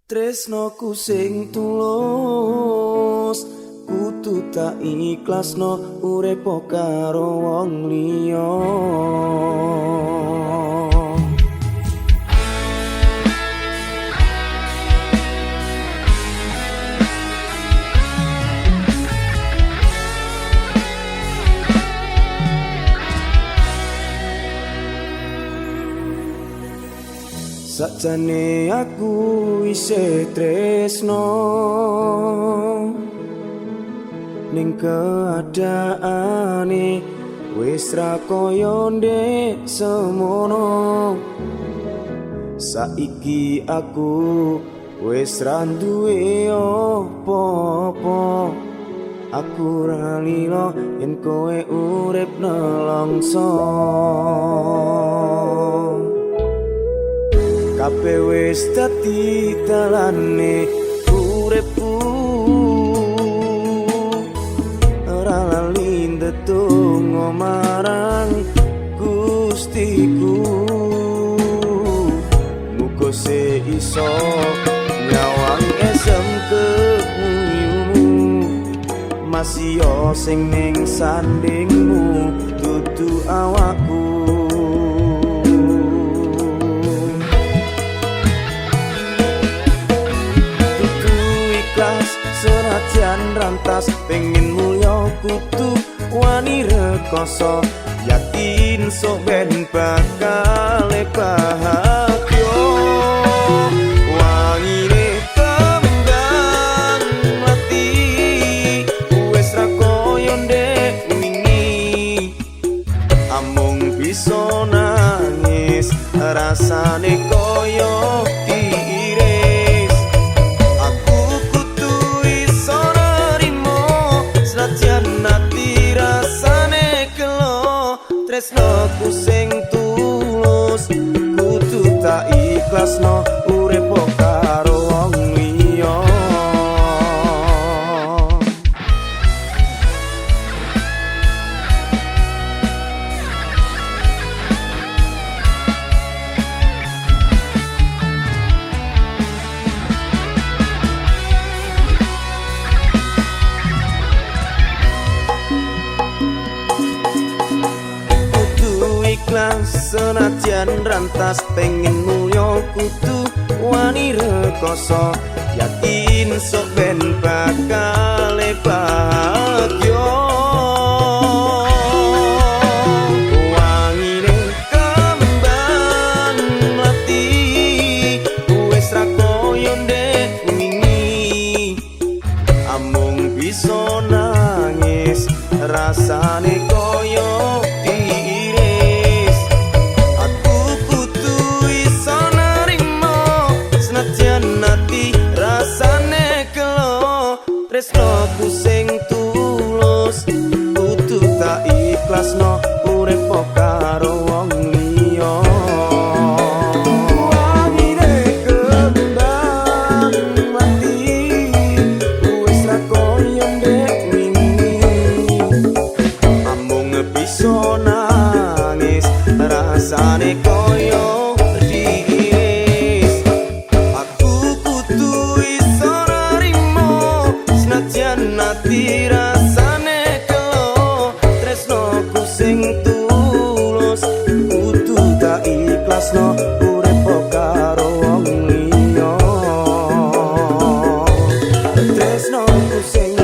Tresnoku sing tulus kudu tak ikhlasno urip karo wong liya. Sakjane aku isih tresno ning keadaane wis ra kaya ndek semono. Saiki aku wis ra duwe apa-apa, aku ra lila yen kowe urip nelongso. Kabeh wis dadi dalane uripku, ora lali ndedonga marang Gustiku. Muga se iso nyawang esem keguyumu, masih sing ning sandingmu dudu awakku. Senajan rantas pengen mulya kudu wani rekoso, yakin sok ben bakal bahagia. Wangine kembang mlati wis ra koyo ndek wingi, amung bisa nangis rasane koyo diiris. Aku kudu iso nerimo senajan ati rasane gelo, tresnoku sing tulus kudu tak ikhlasno urip karo wong liya. Kudu ikhlas senajan rantas pengen mulya kudu wani rekoso, yakin sok ben bakal bahagia. Wangine kembang mlati wis ra koyo ndek wingi, amung bisa nangis rasane koyo diiris. Aku kudu iso nerimo senajan ati rasane gelo, tresnoku sing tulus kudu tak ikhlasno urip karo wong liya. Wangine kembang mlati wis ra koyo ndek wingi, amung bisa nangis rasane koyo diiris. Aku kudu iso nerimo senajan ati rasane gelo, tresnoku sing tulus kudu tak ikhlasno urip karo wong liya. Tresnoku sing